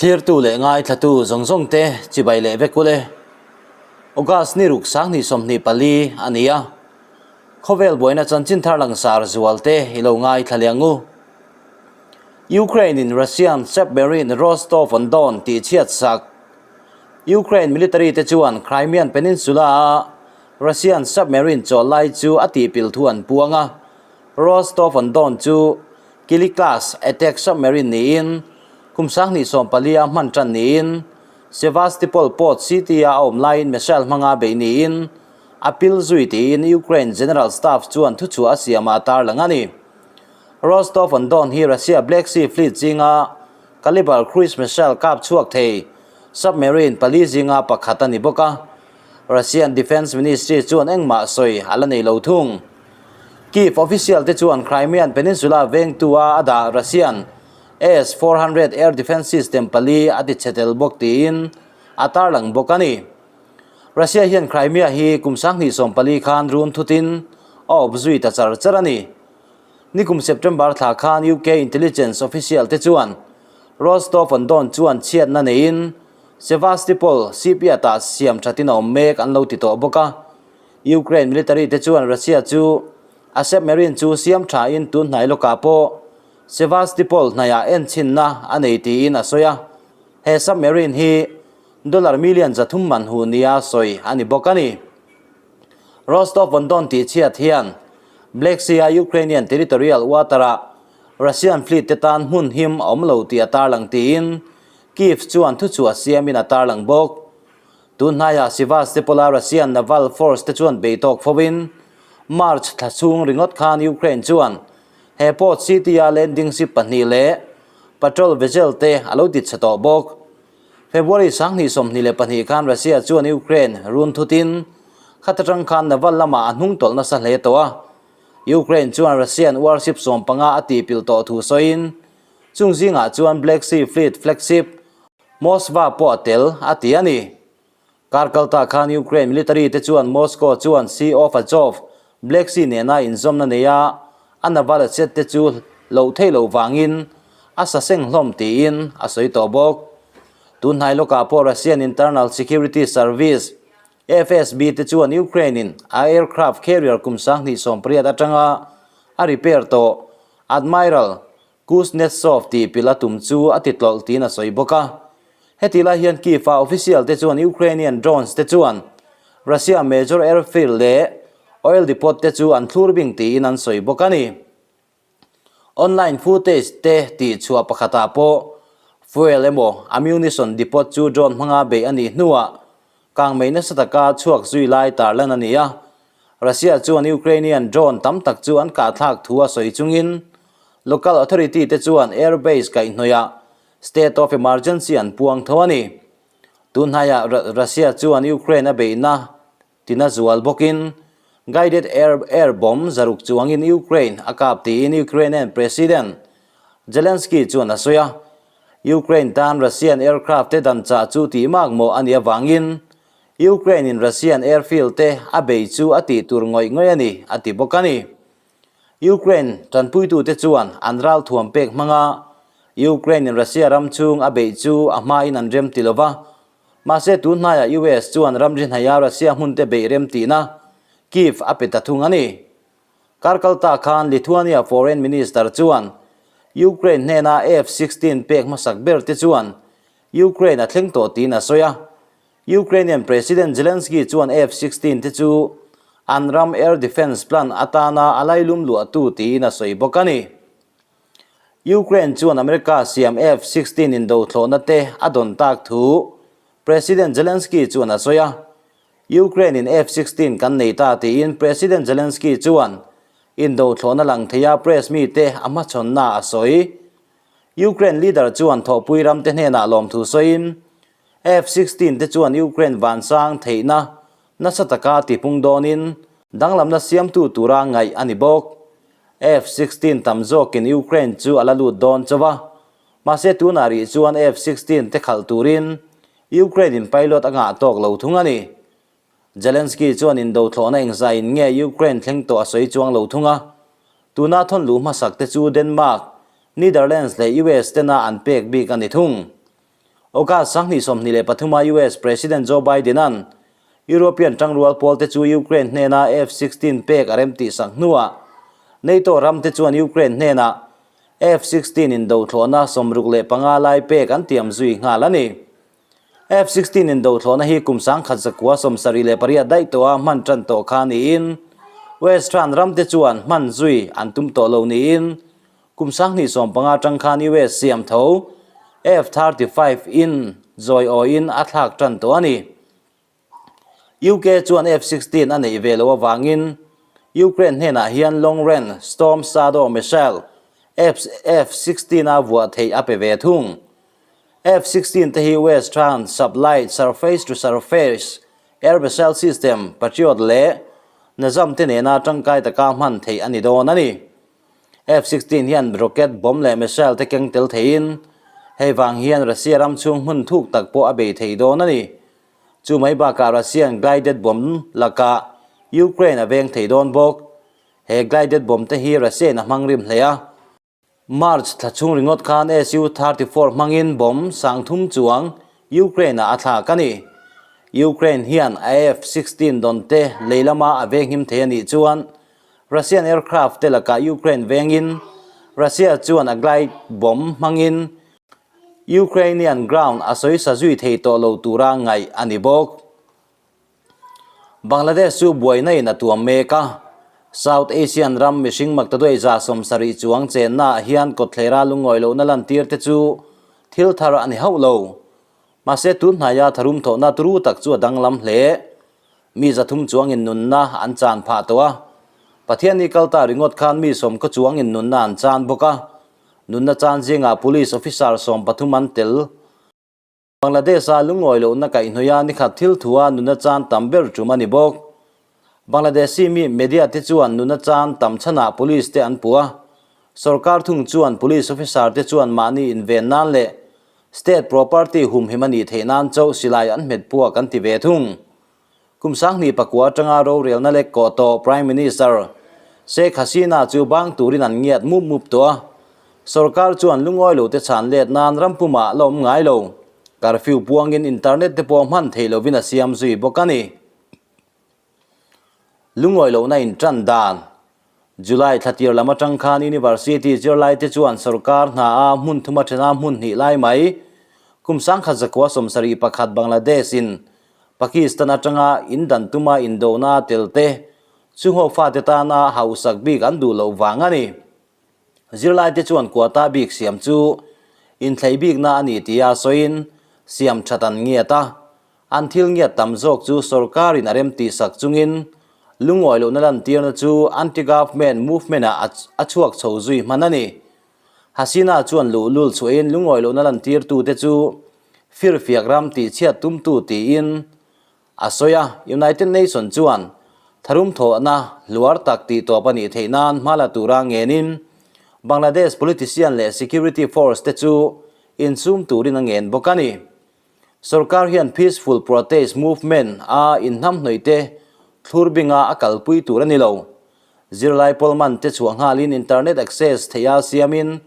Thlirtu leh ngaithlatu zawng zawng te chibai leh vek ule. August ni ruk sanghnih 24 a ni a. Khawvel buaina chanchin thar langsar zual te i lo ngaithla leh ang u. Ukraine in Russian submarine Rostov-on-Don tih chhiat sak. Ukraine military te chuan Crimean Peninsula a Russian submarine chawl lai chu a tihpil thu an puang a. Rostov-on-Don chu Kili class attack submarine niin kum 2014 a hman tan niin Sevastopol port city a a awm laiin missile hmanga beih niin a pil zui tiin Ukraine General Staff chuan thuchhuah a siamah a tarlang a ni. Rostov-on-Don hi Russia Black Sea Fleet zinga Kalibr cruise missile kap chhuak thei submarine pali zinga pakhat a ni bawk a. Russian Defence Ministry chuan engmah sawi a la nei lo thung. Kyiv official te chuan Crimean Peninsula vengtu a a dah Russian S-400 air defence system pali a ti chhe tel bawk tiin a tarlang bawk a ni. Russia hian Crimea hi kum 2014 khan run thutin a awp zui ta char char a ni. Nikum September thla khan UK intelligence official te chuan Rostov-on-Don chuan chhiatna neiin Sevastopol shipyard ah siam thatin a awm mek an lo ti tawh bawk a. Ukraine military te chuan Russia chu a submarine chu siam thain tun hnai lawkah pawh Sevastopol hnaiah enchhinna a nei tiin a sawi a. He submarine hi dollar million 300 man hu nia sawi a ni bawk a ni. Rostov-on-Don tih chhiat hian Black Sea-a Ukrainian territorial water-ah Russian fleet te tan hmun him a awm lo tih a tarlang tiin Kyiv chuan thuchhuah siamin a tarlang bawk. Tun hnaiah Sevastopol-a Russian naval force te chuan bei tawk fovin March thla chhung ringawt khan Ukraine chuan he port city-a landing ship pahnih leh patrol vessel te a lo ti chhe tawh bawk. February 2022 khan Russia chuan Ukraine run thutin khat atang khan naval lamah a hnung tawlh nasa hle tawh a. Ukraine chuan Russian warship 15 a tihpilh tawh thu sawiin chung zingah chuan Black Sea Fleet flagship Moskva pawh a tel a ti a ni. Kar kalta khan Ukraine military te chuan Moscow chuan Sea of Azov, Black Sea nena inzawmna nei a, a naval asset te chu loh theih loh vangin a sa seng hlawm tiin a sawi tawh bawk. Tun hnai lawkah pawh Russian Internal Security Service, FSB, te chuan Ukraine in a aircraft carrier kum 2018 atanga a repair tawh Admiral Kuznetsov tih pilh a tum chu a ti tlawlh tiin a sawi bawk a. Heti lai hian Kyiv-a official te chuan Ukrainian drones te chuan Russia major airfield leh oil depot te chu an thlur bing tiin an sawi bawk a ni. Online footage te tih chhuah pakhatah pawh fuel emaw ammunition depot chu drone hmanga beih a nih hnuah kangmei nasa taka chhuak zui lai tarlan a ni a. Russia chuan Ukrainian drone tam tak chu an kahthlak thu a sawi chungin local authority te chuan airbase kaihhnawihah state of emergency an puang tho a ni. Tun hnaiah Russia chuan Ukraine a beihna tina zual bawkin guided air air bomb zaruk chuangin Ukraine a kap tiin Ukrainian President Zelensky chuan a sawi a. Ukraine tan Russian aircraft te dan chah chu tih mak mawh a nih avangin Ukraine in Russian airfield te a bei chu a tih tur ngawih ngawih a ni, a ti bawk a ni. Ukraine tanpuitute chuan an ral thuam pek hmanga Ukraine in Russia ram chung a beih chu a hmain an rem ti lova, mahse tun hnaiah US chuan ramri hnaia Russia hmun te beih rem tihna Kyiv a pe ta thung a ni. Kar kalta khan Lithuania Foreign Minister chuan Ukraine hnena F-16 pek hmasak ber te chuan Ukraine a thleng tawh tiin a sawi a. Ukrainian President Zelensky chuan F-16 te chu an ram air defence plan atana a lailum luahtu tiin a sawi bawk a ni. Ukraine chuan America siam F-16 indo thlawhna te a dawn tak thu President Zelensky chuan a sawi a. Ukraine in F-16 kan nei ta tiin President Zelensky chuan indo thlawhna lang theia press mite a hmachhawnna a sawi. Ukraine leader chuan thawhpui ram te hnenah lawmthu sawiin F-16 te chuan Ukraine vansang theihna nasa taka tipung dawnin danglamna siamtu tura ngaih a ni bawk. F-16 tam zawkin Ukraine chu a la lut dawn chauh a, mahse tunah rih chuan F-16 te khalh turin Ukraine in pilot a ngah tawk lo thung a ni. Zelensky chuan indo thlawhna engzaiin nge Ukraine thleng tawh a sawi chuang lo thung a, tuna thawn luh hmasak te chu Denmark, Netherlands leh US tena an pek bik a ni thung. August 2023 a US President Joe Biden-a'n European tangrual pawlte chu Ukraine hnena F-16 pek a rem tihsak hnuah NATO ramte chuan Ukraine hnenah F-16 indothlawhna 65 lai pek an tiam zui nghal a ni. F-16 indothlawhna hi kum 1978 daih tawha hman tan tawh kha niin Western ramte chuan hman zui an tum tawh lo niin kum 2015 atang khan US siam tho F-35 in zawi awiin a thlak tan tawh a ni. UK chuan F-16 a neih ve loh avangin Ukraine hnenah hian Long Range Storm Shadow missile F-16 a vuah theih a pe ve thung. F-16 te hi Western Sublight Surface to Surface Air Missile System Patriot leh NASAMS te nena tangkai taka hman theih a ni dawn a ni. F-16 hian rocket, bomb leh missile te keng tel theiin hei vang hian Russia ram chhung hmun thuk tak pawh a bei thei dawn a ni. Chu mai bakah Russian glided bomb lakah Ukraine a veng thei dawn bawk. He glided bomb te hi Russia in a hmang rim hle a. March thla chhung ringawt khan Su-34 hmangin bomb 3000 chuang Ukraine ah a thlak a ni. Ukraine hian a F-16 dawn te lei lama a venghim thei a nih chuan Russian aircraft te lakah Ukraine vengin Russia chuan a glide bomb hmangin Ukrainian ground a sawi sa zui thei tawh lo tura ngaih a ni bawk. Bangladesh chu buaina in a tuam mek a, South Asian ram mihring maktaduai 70 chuang chenna ah hian kawtthlera lungawi lohna lantir te chu thil thar a ni hauh lo. Mahse tun hnaia tharum thawhna turu tak chu a danglam hle. Mi 300 chuangin nunna an chan phah tawh a, Pathianni kalta ringawt khan mi 90 chuangin nunna an chan bawk a. Nunna chan zingah Police officer 13 an tel. Bangladesh-a lungawi lohna kaihhnawih a nikhat thil thua nunna chan tam ber tum a ni bawk. Bangladeshi mi media te chuan nunna chan tam chhanah police te an puh a. Sorkar thung chuan police officer te chuan mahni inven nan leh state property humhim a nih theih nan chauh silai an hmet puak an ti ve thung. Kum 2009 atanga rorelna lek kawh tawh Prime Minister Sheikh Hasina chu bang turin an ngiat mup mup tawh a. Sorkar chuan lungawi lo te chhan let nan ram pumah la awm ngai lo. Curfew puangin internet te pawh hman theih lovin a siam zui bawk a ni. Lungawi lohna in tan dan. July thla tir lam atang khan University zirlai te chuan sorkar hna a hmun thuma thena hmun hnih lai mai kum 1971 Bangladesh in Pakistan atanga in dan tuma indona tel te chungho fate tana hausak bik an duh loh vang a ni. Zirlai te chuan quota bik siam chu inthlei bikna a ni tia sawiin siam that an ngiat a. An thil ngiat tam zawk chu sorkarin a rem tihsak chungin lungawi lohna lantirna chu anti-government movement ah a chhuak chho zui hman a ni. Hasina chuan luhlul chhuahin lungawi lohna lantirtute chu firfiak ram tihchhiat tumtu tiin a sawi a. United Nation chuan tharum thawhna hluar tak tih tawp a nih theih nan hma la tura ngenin Bangladesh politician leh security force te chu insum turin a ngen bawk a ni. Sorkar hian peaceful protest movement a inhnamhnawih te thlur binga a kalpui tur a ni lo. Zirlai pawlman te chhuah nghalin internet access theih a siamin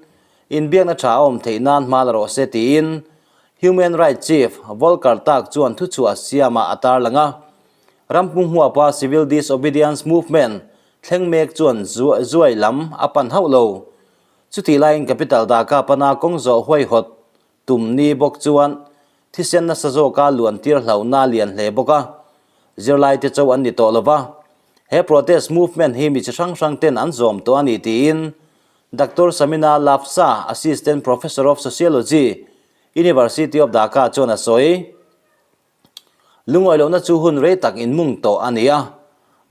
inbiakna tha a awm theih nan hma la rawh se tiin Human Rights Chief Volker Turk chuan thuchhuah siamah a tarlang a. Rampung huapa civil disobedience movement thleng mek chuan zuai lam a pan hauh lo. Chutih laiin capital Dhaka pana kawng zawh huaihawt Tum ni bawk chuan thisen nasa zawka luan tir hlauhna lian hle bawk a, zirlai te cho an ni tawh lova, he protest movement hi mi chi hrang hrang ten an zawm tawh a ni tiin Doctor Samina Lafsa, Assistant Professor of Sociology, University of Dhaka chuan a sawi. Lungawi lohna chu hun rei tak inmung tawh a ni a,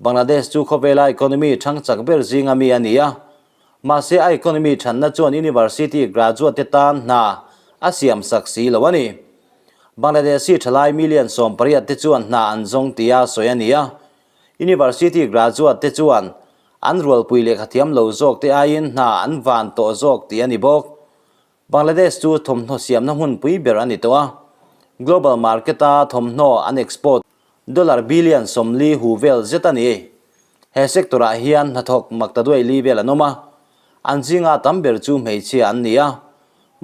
Bangladesh chu khawvela economy thang chak ber zinga mi a ni a, mahse a economy thanna chuan university graduate te tan hna a siam sak si lo a ni. Bangladeshi thalai million 18 te chuan hna an zawng tia sawi a ni a, university graduate te chuan an rualpui lehkha thiam lo zawk te aiin hna an van tawh zawk tih a ni bawk. Bangladesh chu thawmhnaw siamna hmunpui ber a ni tawh a, global market-a thawmhnaw an export dollar billion 40 hu vel zet a ni. He sector-ah hian hnathawk maktaduai li vel an awm a, an zinga tam ber chu hmeichhia an ni a.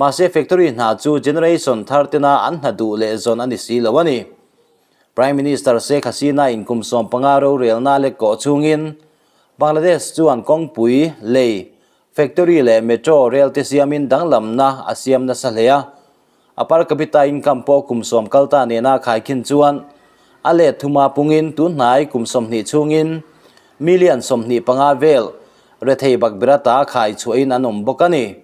Mahse factory hna chu generation thar tena an hna duh leh zawn a ni si lo a ni. Prime Minister Sheikh Hasina in kum 15 rorelna lek kawh chungin Bangladesh chuan kawngpui, lei, factory leh metro rail te siamin danglamna a siam nasa hle a. A per capita income pawh kum 10 kal ta nena khaikhin chuan a let thuma pungin tun hnai kum 20 chhungin million 25 vel rethei bakbirata khai chhuahin an awm bawk a ni.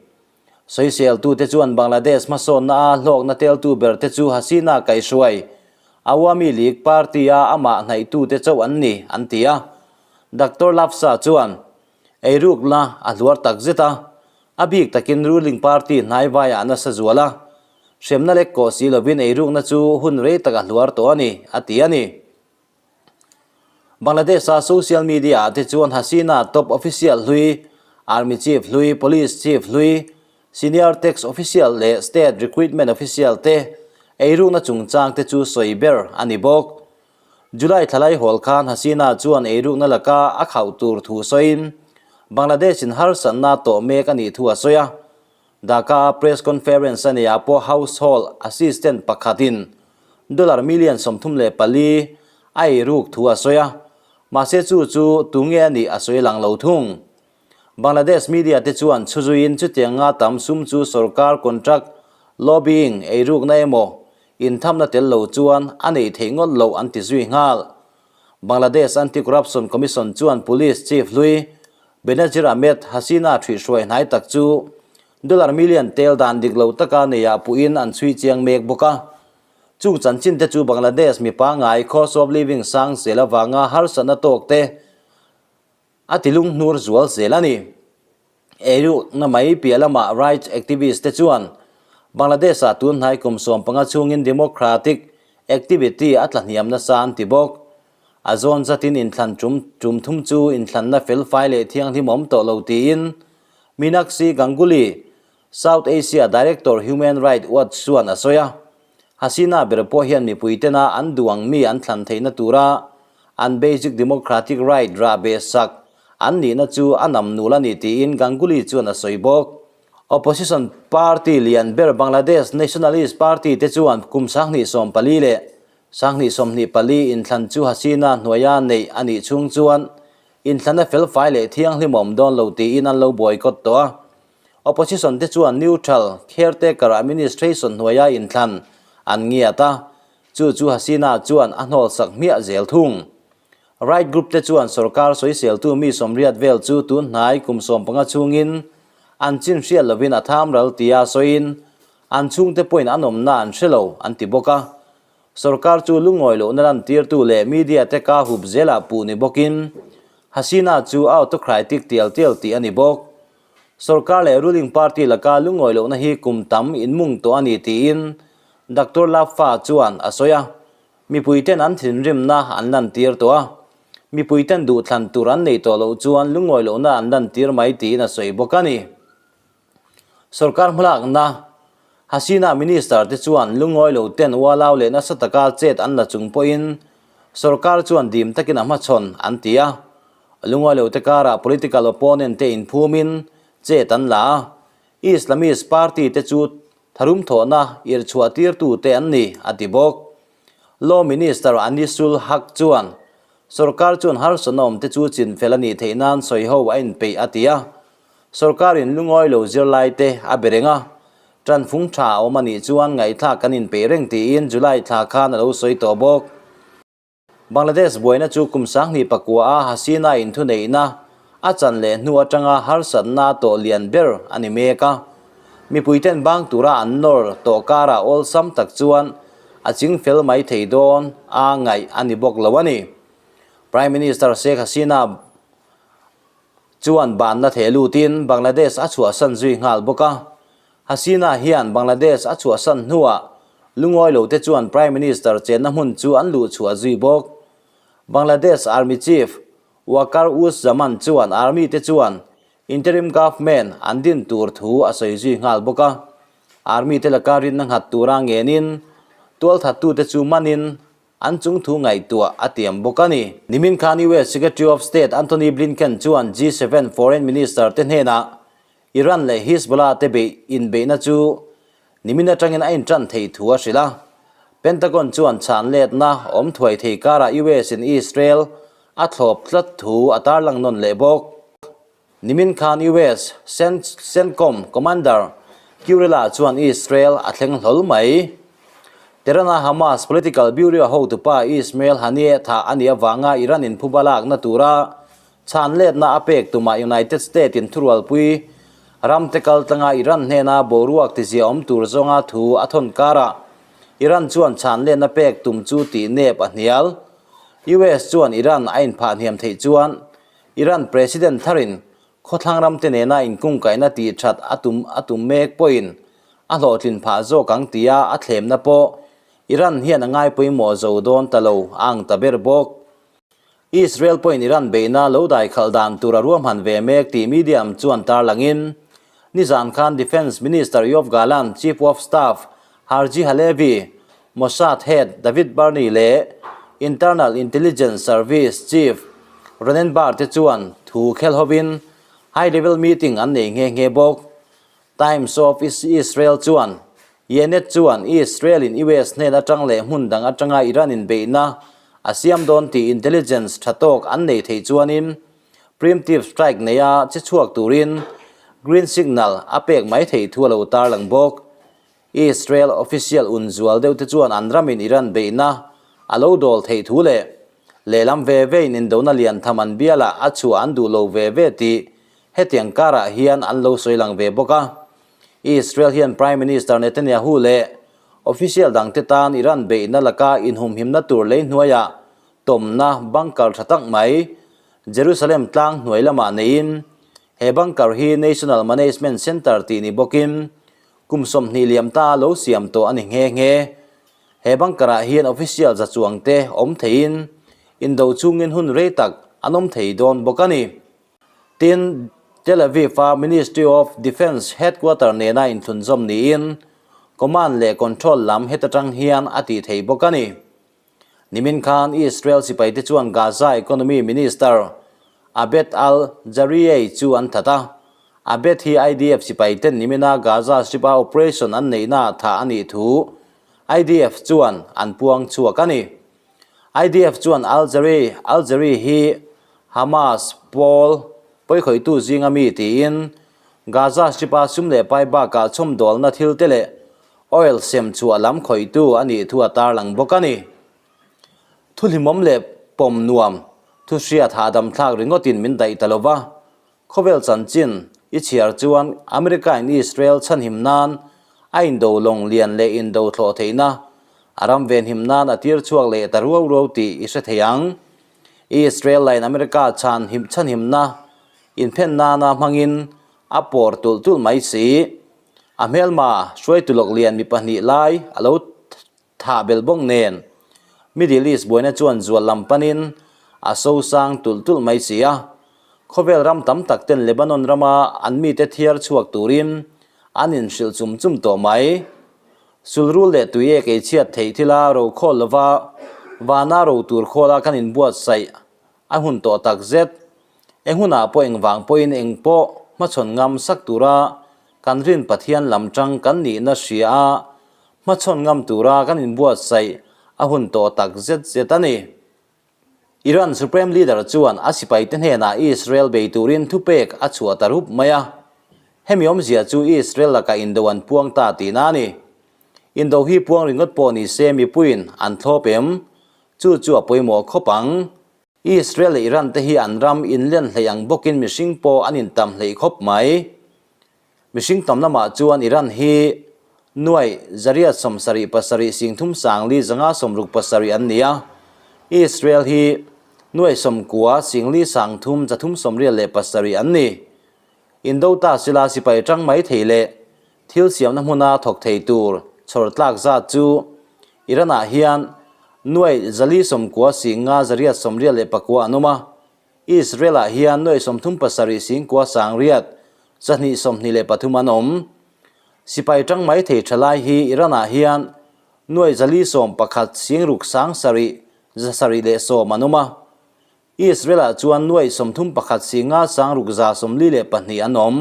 Sawiseltute chuan Bangladesh hmasawnna a hlawkna teltu ber te chu Hasina kaihhruai Awami League party a amah hnaihtute chauh an ni, an ti a. Doctor Lafsa chuan, Eirukna a hluar tak zet a, a bik takin ruling party hnaivaiah nasa zual a, hremna lek kawh si lovin eirukna chu hun rei tak a hluar tawh a ni, a ti a ni. Bangladesh-a social media-ah te chuan Hasina top official hlui, Army chief hlui, Police chief hlui, senior tax official leh state recruitment official te eirukna chungchang te chu sawi ber a ni bawk. July thlalai hawl khan Hasina chuan eirukna laka a khauh tur thu sawiin Bangladesh-in harsatna tawh mek a nih thu a sawi a. Dhaka-a press conference a neihah pawh household assistant pakhatin dollar million 34 a ei ruk thu a sawi a, mahse chu chu tunge a nih a sawi lang lo thung. Bangladesh media te chuan chhuzuiin chutianga tam sum chu sorkar contract lobbying ei rukna emaw inthamna tel lo chuan a neih theih ngawt loh an ti zui nghal. Bangladesh Anti-Corruption Commission chuan Police Chief hlui Benazir Ahmed Hasina ṭhuihhruai hnai tak chu dollar million tel dan dik lo taka neiah puhin an chhui chiang mek bawk a. Chung chanchin te chu Bangladesh mi pangngai cost of living sang zel avanga harsatna tawk te a ti lunghnur zual zel a ni. Eirukna mai piah lamah rights activist te chuan Bangladesh-ah tun hnai kum 15 chhungin democratic activity a tlahniam nasa an ti bawk. A zawn zatin inthlan tum tum thum chu inthlanna felfai leh thianghlim awm tawh lo tiin Meenakshi Ganguly, South Asia Director Human Rights Watch chuan a sawi a. Hasina ber pawh hian mipui tena an duh ang mi an thlan theihna tura an basic democratic right rah beh sak an nihna chu a nam nul a ni tiin Ganguly chuan a sawi bawk. Opposition party lian ber Bangladesh Nationalist Party te chuan kum 2014 leh 2024 inthlan chu Hasina hnuaia neih a nih chhung chuan inthlana felfai leh thianghlim awm dawn lo tiin an lo boycott tawh a. Opposition te chuan neutral caretaker administration hnuaia inthlan an ngiat a, chu chu Hasina chuan a hnawlsak hmiah zel thung. Right group te chuan sorkar sawiseltu mi 80 vel chu tun hnai kum 15 chhungin an chin hriat lovin a tham ral tia sawiin an chhungte pawhin an awmna an hre lo an ti bawk a. Sorkar chu lungawi lohna lantirtu leh media te ka hup zelah puh ni bawkin Hasina chu a autocratic tial tial tih a ni bawk. Sorkar leh ruling party laka lungawi lohna hi kum tam inmung tawh a ni tiin Doctor Laffa chuan a sawi a. Mipuiten an thinrimna an lantir tawh a, mipuiten duhthlan tur an nei tawh loh chuan lungawi lohna an lantir mai tiin a sawi bawk a ni. Sorkar hmalakna Hasina Minister te chuan lungawi lo ten ualau leh nasa taka chet an la chung pawhin sorkar chuan dim takin a hmachhawn an ti a. Lungawi lo te karah political opponent te inphumin chet an la a, Islamist party te chu tharum thawhna irchhuah tirtu te an ni, a ti bawk. Law Minister Anisul Haq chuan sorkar chuan harsatna awm te chu chinfel a nih theih nan sawiho a inpeih a ti a. Sorkarin lungawi lo zirlai te a be reng a, tanfung tha a awm a nih chuan ngaihthlak kan inpeih reng tiin July thla khan a lo sawi tawh bawk. Bangladesh buaina chu kum 2009 a Hasina inthuneihna a chan leh hnu atanga harsatna tawh lian ber a ni mek a. Mipuiten bang tura an nawr tawh karah awlsam tak chuan a ching fel mai thei dawn a ngaih a ni bawk lo a ni. Prime Minister Sheikh Hasina chuan banna theh lutin Bangladesh a chhuahsan zui nghal bawk a. Hasina hian Bangladesh a chhuahsan hnuah lungawi lo te chuan Prime Minister chenna hmun chu an luh chhuah zui bawk. Bangladesh Army Chief Waqar Uz Zaman chuan Army te chuan interim government an din tur thu a sawi zui nghal bawk a. Army te laka rinna nghat tura ngenin tualthattute chu manin an chung thu ngaihtuah a tiam bawk a ni. Nimin khan US Secretary of State Antony Blinken chuan G7 Foreign Minister te hnenah Iran leh Hezbollah te beih inbeihna chu Nimin atangin a intan thei thu a hrilh a. Pentagon chuan chhan letna awm thuai thei karah US in Israel a thlawp tlat thu a tarlang nawn leh bawk. Nimin khan US CENTCOM Commander Kurilla chuan Israel a thleng hlawl mai. Tehran-a Hamas Political Bureau hotupa Ismail Haniyeh thah a nih avanga Iran in phuba lakna tura chhan letna a pek tumah United States in thurualpui ramte kaltlanga Iran hnena boruak tizia awm tur zawnga thu a thawn karah Iran chuan chhan letna pek tum chu tih nep a hnial. US chuan Iran a inphah hniam theih chuan Iran President tharin khawthlang ramte nena inkungkaihna tih that a tum a tum mek pawhin a hlawhtlin phah zawk ang tia a thlemna pawh Iran hian a ngai pawimawh zo dawn ta lo a ang ta ber bawk. Israel pawhin Iran beihna lo dai khalh dan tur a ruahman ve mek tih medium chuan tarlangin nizan khan Defence Minister Yoav Gallant, Chief of Staff Herzi Halevi, Mossad head David Barney leh Internal Intelligence Service chief Ronen Bar te chuan thu khel hovin high level meeting an nei nghe nghe bawk. Times of Israel chuan Ynet chuan Israel in US hnen atang leh hmun dang atanga Iran in beihna a siam dawn tih intelligence tha tawk an nei theih chuanin preemptive strike neia che chhuak turin green signal a pek mai theih thu a lo tarlang bawk. Israel official unzual deuh te chuan an ramin Iran beihna a lo dawl theih thu leh lehlam ve ve in indona lian tham an bialah a chhuah an duh lo ve ve tih hetiang karah hian an lo sawi lang ve bawk a. Israel hian Prime Minister Netanyahu leh official dangte tan Iran beihna laka inhumhimna tur lei hnuaiah tawmna bunker tha tak mai Jerusalem tlang hnuai lamah neiin he bunker hi National Management Center tih ni bawkin Kum 20 liam ta lo siam tawh a ni nghe nghe. He bunker ah hian official za chuang te awm theiin indo chungin hun rei tak an awm thei dawn bawk a ni. Tin, Tel Aviv a Ministry of Defence headquarter nena inthlunzawm niin command leh control lam heta tang hian a tih thei bawk a ni. Nimin khan Israel sipaite chuan Gaza Economy Minister Abed al-Jariyeh chu an that a. Abed hi IDF sipaiten nimina Gaza Strip-a operation an neihnaah thah a nih thu IDF chuan an puang chhuak a ni. IDF chuan Al-Jariyeh Al-Jariyeh hi Hamas pawl pawikhawitu zinga mi tiin Gaza Strip-a sum leh pai bakah chhawmdawlna thilte leh Oil sem chhuah lam khawihtu a nih thu a tarlang bawk a ni. Thu hlimawm leh pawm nuam, thu hriat hahdam thlak ringawtin min daih ta lo va. Khawvel chanchin i chhiar chuan America in Israel chhanhim nan a indo lawng lian leh indo thlawh theihna a ram venhim nan a tir chhuak leh ta ruau ruau tih i hre thei ang. Israel lain America chhanhim chhanhimna inphen nana hmangin a pawr tulh tulh mai si. A hmelma hruaitu lawk lian mi pahnih lai a lo thah belh bawk nen Middle East buaina chuan zual lam panin a so sang tulh tulh mai si a. Khawvel ram tam tak ten Lebanon rama an mite thiar chhuak turin an inhrilh chum chum tawh mai. Sulrul leh tui ek ei chhiat theih thila ro khawl lova vana ro tur khawla kan inbuatsaih a hun tawh tak zet. Eng hunah pawh engvang pawhin eng pawh hmachhawn ngam sak tura kan rin Pathian lam tang kan nihna hria a, hmachhawn ngam tura kan inbuatsaih a hun tawh tak zet zet a ni. Iran Supreme Leader chuan a sipaite hnenah Israel bei turin thupek a chhuah ta rup mai a, hemi awmzia chu Israel lakah indo an puang ta tihna a ni. Indo hi puang ringawt pawh ni se mipuiin an thlawp em? Chu chu a pawimawh khawp ang. Israel leh Iran te hi an ram inlen hleih ang bawkin mihring pawh an intam hleih khawp mai. Mihring tam lamah chuan Iran hi nuaih zariat 77 singthum sangli zanga 67 an ni a, Israel hi nuaih 90 singli sangthum zathum 87 an ni. Indo ta sila sipai tang mai thei leh thil siamna hmuna thawk thei tur chhawr tlak zat chu Iran-ah hian nuai 490 singa 889 an awm a, Israel-ah hian nuai 37 singkua sangriat 223 an awm. Sipai tang mai thei tha lai hi Iran-ah hian nuai 411 singruk sang sarih 710 an awm a, Israel-ah chuan nuai 31 singa sangruk 142 an awm.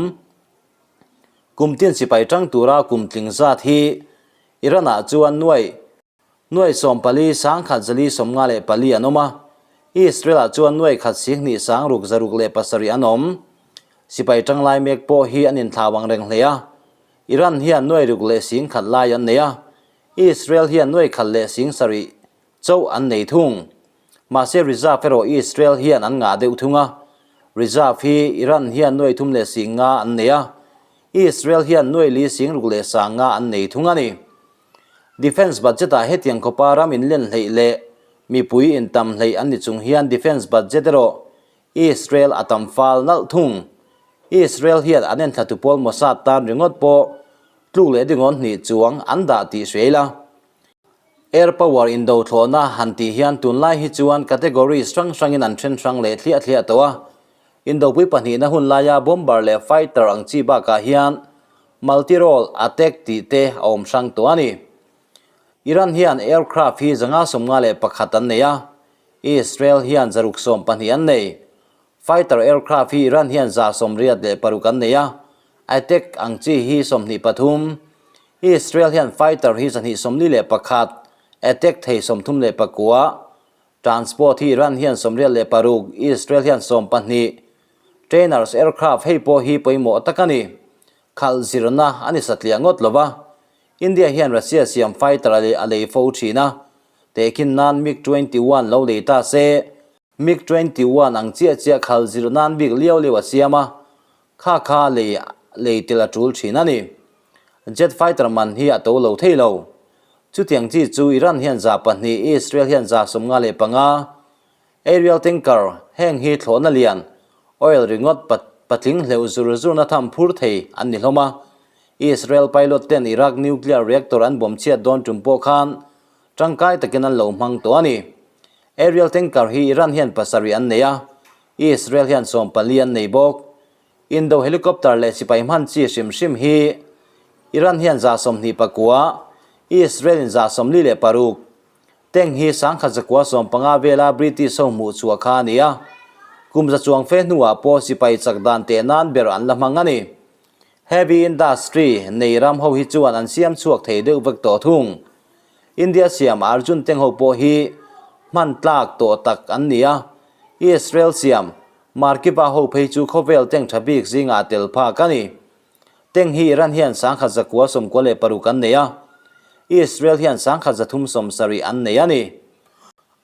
Kum tin sipai tang tura kum tling zat hi Iran-ah chuan nuai nuai 14 1 054 an awm a, Israel-ah chuan nuai khat 2 6 607 an awm. Sipai tang lai mek pawh hi an inthlau ang reng hle a, Iran hian nuai ruk leh sing khat lai an nei a, Israel hian nuai khat leh sing sarih chauh an nei thung. Mahse reserve erawh Israel hian an ngah deuh thung a, reserve hi Iran hian nuai thum leh sing nga an nei a, Israel hian nuai li sing ruk leh sang nga an nei thung a ni. Defence budget ah hetiang khawpa ram inlen hleih leh mipui intam hleih an ni chung hian defence budget erawh Israel a tam fal nalh thung. Israel hian an enthlatu pawl Mossad tan ringawt pawh tluk leh dingawn hnih chuang an dah tih hria ila. Air power indo thlawhna han tih hian tunlai hi chuan categories hrang hrangin an then hrang leh thliah thliah tawh a. Indopui pahnihna hun laia bomber leh fighter ang chi bakah hian multi-role attack tih te a awm hrang tawh a ni. Iran hian aircraft hi 551 an nei a, Israel hian 612 an nei. Fighter aircraft hi Iran hian 186 an nei a, attack ang chi hi 23. Israel hian fighter hi 241, attack thei 34. Transport hi Iran hian 86, Israel hian 12. Trainers aircraft hei pawh hi pawimawh tak a ni. Khalh zirna a ni satliah ngawt lo va. India hian Russia siam fighter a lei fo thin a, tehkhin nan MiG 21 lo lei ta se, MiG 21 ang chiah chiah khal zir nan bik liau liau a siam a, kha kha lei lei tel a tul thin a ni. Jet fighter man hi a to lo thei lo. Chutiang chi chu Iran hian 200, Israel hian 55, Aerial tanker, heng hi thlawhna lian, oil ringawt patling hleuh zur zurna tham phur thei an ni hlawm a. Israel pilot ten Iraq nuclear reactor an bawm chhiat dawn tum pawh khan tangkai takin an lo hmang tawh a ni. Aerial tanker hi Iran hian pasarih an nei a, Israel hian 14 an nei bawk. Indo helicopter leh sipai hman chi hrim hrim hi Iran hian 29, Israel in 46. Tank hi 1915 vela British ho hmuh chhuah kha a ni a, kum za chuang fe hnuah pawh sipai chak dan teh nan ber an la hmang a ni. Heavy industry nei ram ho hi chuan an siam chhuak thei deuh vek tawh thung. India siam Arjun tank ho pawh hi hman tlak tawh tak an ni a, Israel siam Merkava ho phei chu khawvel tank tha bik zingah tel phak a ni. Tank hi Iran hian 1996 an nei a, Israel hian 1370 an nei a ni.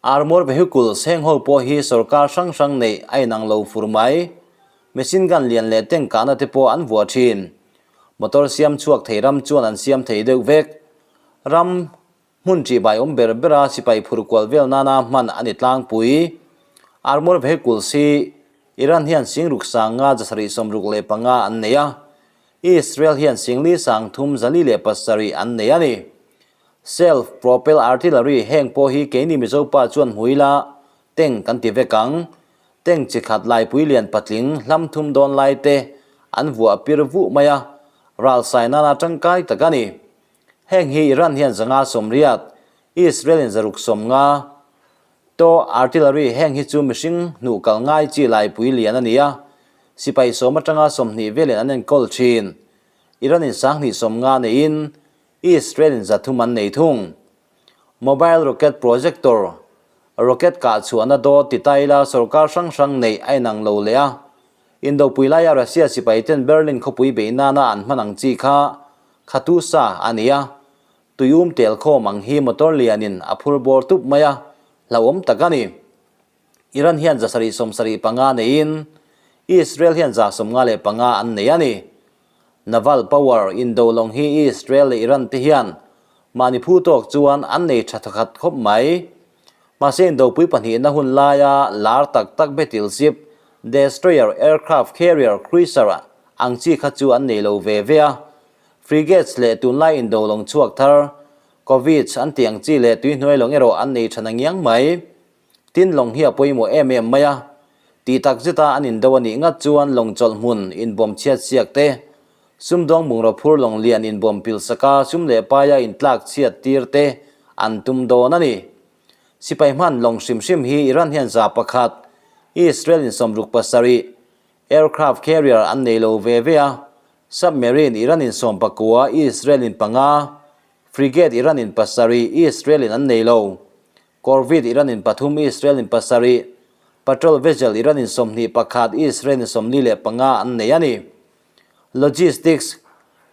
Armour vehicles heng ho pawh hi sorkar hrang hrang neih a inang lo fur mai. Machine gun lian leh tank kahna te pawh an vuah thin. Motor siam chhuak thei ram chuan an siam thei deuh vek. Ram hmun ṭihbai awm ber bera sipai phur kual vel nana hman a ni tlangpui. Armour vehicles hi Iran hian 6 5 765 an nei a, Israel hian 4 3 407 an nei a ni. Self propel artillery heng pawh hi keini Mizo pa chuan hmui la tank kan ti vek ang. Tank chi khat laipui lian patling hlam thum dawn lai te an vuah pir vuh mai a, ral sai nana tangkai tak a ni. Heng hi Iran hian 580, Israel in 650. To artillery heng hi chu mihring hnuh kal ngai chi laipui lian a ni a, sipai sawm atanga 20 velin an enkawl thin. Iran in 250 neiin Israel in 300 an nei thung. Mobile rocket projector, rocket kah chhuahna dawt ti ta ila sorkar hrang hrang neih a inang lo leh a. Indopui laia Russia sipai ten Berlin khawpui beih nana an hman ang chi kha Khatusa a ni a, tuium tel khawm ang hi motor lianin a phur bawr tup mai a, hlauhawm tak a ni. Iran hian 775 neiin Israel hian 155 an nei a ni. Naval power indo lawng hi Israel leh Iran te hian mahni phu tawk chuan an nei tha thakhat khawp mai. Mahse indopui pahnihna hun laia lar tak tak battle ship, destroyer, aircraft carrier, cruiser ang chi kha chu an nei lo ve ve a. Frigates leh tunlai indo lawng chhuak thar, Covids an tih ang chi leh tuihnuai lawng erawh an nei tha nangiang mai. Tin lawng hi a pawimawh em em mai a. Tih tak zeta an indo a nih ngat chuan lawng chawlh hmun inbawm chhiat siak te, sumdawng bungraw phur lawng lian inbawm pil saka sum leh paia intlak chhiat tir te an tum dawn a ni. Sipai hman lawng hrim hrim hi Iran hian 100, Israel in 67, aircraft carrier an nei lo ve ve a. Submarine Iran in 19, Israel in panga, Frigate Iran in pasarih, Israel in an nei lo. Corvette Iran in pathum, Israel in pasarih, Patrol Vessel Iran in 21, Israel in 45 an nei a ni. Logistics,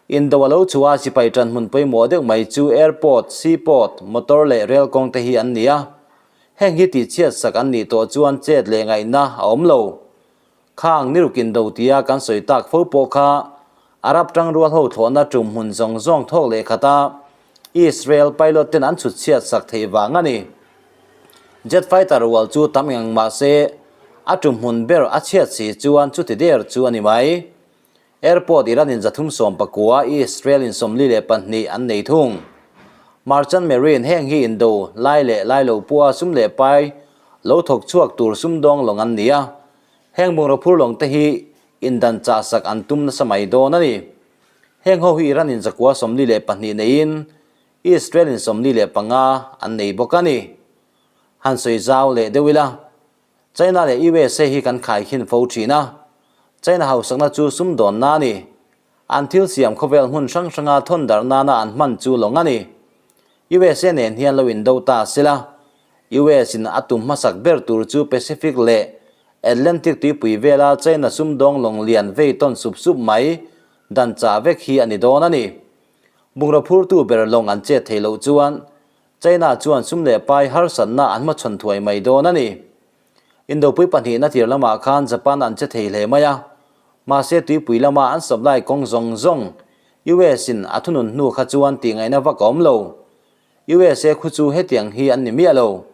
Indo a lo chhuah a sipai tan hmun pawimawh deuh mai chu airport, seaport, motor leh rail kawng te hi an ni a. Heng hi tihchhiat sak an nih tawh chuan chet leh ngaihna a awm lo. Khang niruk indo tia kan sawi tak fo pawh kha Arab tangrual ho thlawhna tum hmun zawng zawng thawk leh khata Israel pilot ten an chhut chhiat sak theih vang a ni. Jet fighter rual chu tam eng ang mah se a tum hmun ber a chhiat si chuan chuti der chu a ni mai. Airport Iran in 319, Israel in 42 an nei thung. Merchant Marine heng hi indo lai leh lai lo pawha sum leh pai lo thawk chhuak tur sumdawng lawng an ni a. Heng bungraw phur lawng te hi indan chah sak an tum nasa mai dawn a ni. Heng ho hi Iran in 942 neiin Israel in 45 an nei bawk a ni. Han sawi zau leh deuh ila, China leh USA hi kan khaikhin fo thin a, China hausakna chu sumdawnna a ni. An thil siam khawvel hmun hrang hranga thawn darh nana an hman chu lawng a ni. USA nen hian lo indo ta sela, US in a tum hmasak ber tur chu Pacific leh Atlantic tuipui vela China sumdawng lawng lian vei tawn sup sup mai dan chah vek hi a ni dawn a ni. Bungraw phurtu ber lawng an chet theih loh chuan China chuan sum leh pai harsatna an hmachhawn thuai mai dawn a ni. Indopui pahnihna tir lamah khan Japan an che thei hle mai a, mahse tuipui lama an supply kawng zawng zawng US in a thunun hnu kha chuan tihngaihna vak a awm lo. USA khu chu hetiang hi an ni miah lo.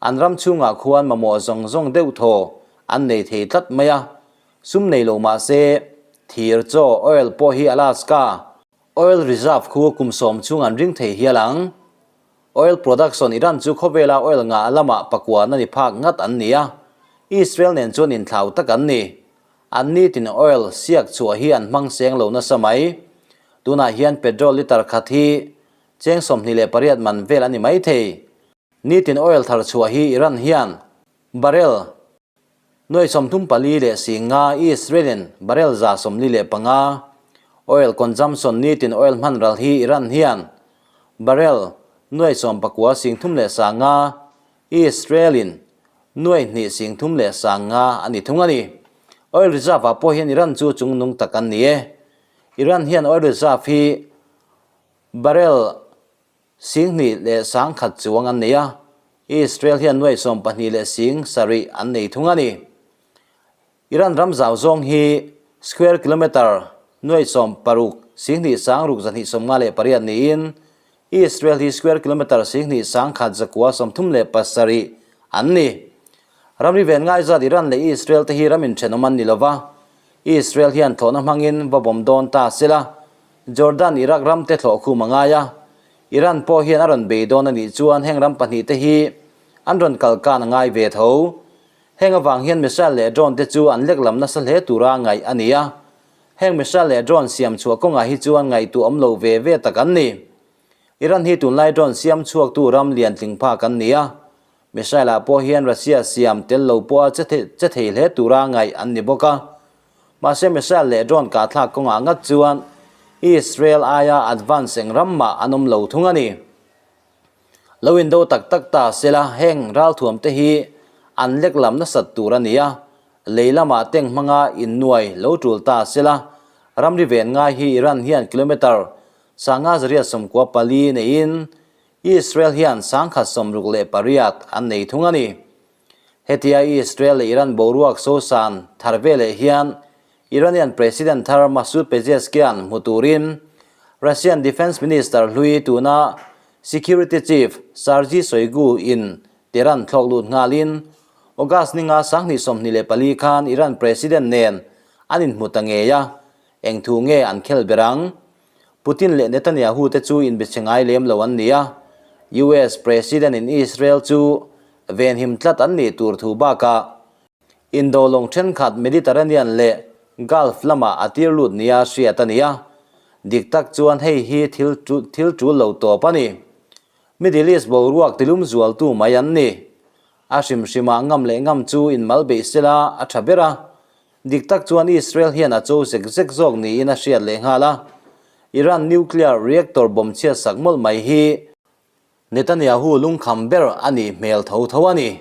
An ram chhungah khuan mamawh zawng zawng deuh thaw an nei thei tlat mai a, sum nei lo mahse thir chaw oil pawh hi Alaska Oil reserve khu kum sawm chhung an ring thei hial ang. Oil production Iran chu khawvela oil ngah lamah pakua na ni phak ngat an ni a, Israel nen chuan inthlau tak an ni. An nitin oil siak chhuah hi an hmang seng lo nasa mai. Tunah hian petrol litre khat hi cheng 28 man vel a ni mai thei. Nitin oil thar chhuah hi Iran hian barrel 34,000 Israel-in barrel 145, oil consumption nitin oil hman ral hi Iran hian barrel 93,000 Israel-in 2,305 a ni thung a ni. Oil reserve-ah pawh hian Iran chu chungnung tak an ni e. Iran hian oil reserve hi barrel 21,000 chuang an nei a, Israel hian 27,007 an nei thung a ni. Iran ram zau zawng hi square kilometre 6,006,258 niin Israel hi square kilometre 2,137 an ni. Ramri ven ngaizat Iran leh Israel te hi ram inthenawm an ni lova, Israel hian thlawhna hmangin va bawm dawn ta sela, Jordan Iraq ram te thlawh khum a ngai a, Iran pawh hian a rawn bei dawn a nih chuan heng ram pahnih te hi an rawn kal kan a ngai ve tho. Heng avang hian missile leh drone te chu an lek lam nasa hle tura ngaih a ni a, heng missile leh drone siam chhuah kawngah hi chuan ngaihtuah awm lo ve ve tak an ni. Iran hi tunlai drone siam chhuaktu ram lian tling phak an ni a, missile ah pawh hian Russia siam tel lo pawha che thei hle tura ngaih an ni bawk a. Mahse missile leh drone kahthlak kawngah ngat chuan Israel aia advance eng ram mah an awm lo thung a ni. Lo indo tak tak ta sela heng ralthuam te hi an lek lam nasat tur a ni a, lei lamah tank hmanga innuai lo tul ta sela ramri ven ngai hi Iran hian kilometre 594 neiin Israel hian 168 an nei thung a ni. Hetia Israel leh Iran boruak sosan thar veleh hian Iranian President thar Masoud Pezeshkian hmu turin Russian Defence Minister hlui tuna Security Chief Sergei Shoigu in Tehran thlawk lut nghalin August ninga 2024 khan Iran President nen an inhmu ta ngei a, eng thu nge an khel ber ang? Putin leh Netanyahu te chu inbichhe ngai lem lo an ni a, US President in Israel chu venhim tlat an nih tur thu bakah Indo lawng thenkhat Mediterranean leh Gulf lamah a tir lut nia hriat a ni a, dik tak chuan hei hi thil thil tul lo tawp a ni. Middle East boruak tilum zualtu mai an ni. A hrim hrimah ngam leh ngam chu inmal beih sela a tha ber a. Dik tak chuan Israel hian a cho zek zek zawk niin a hriat leh nghal a, Iran nuclear reactor bomb chhiat sak mawlh mai hi Netanyahu lungkham ber a nih hmel tho tho a ni.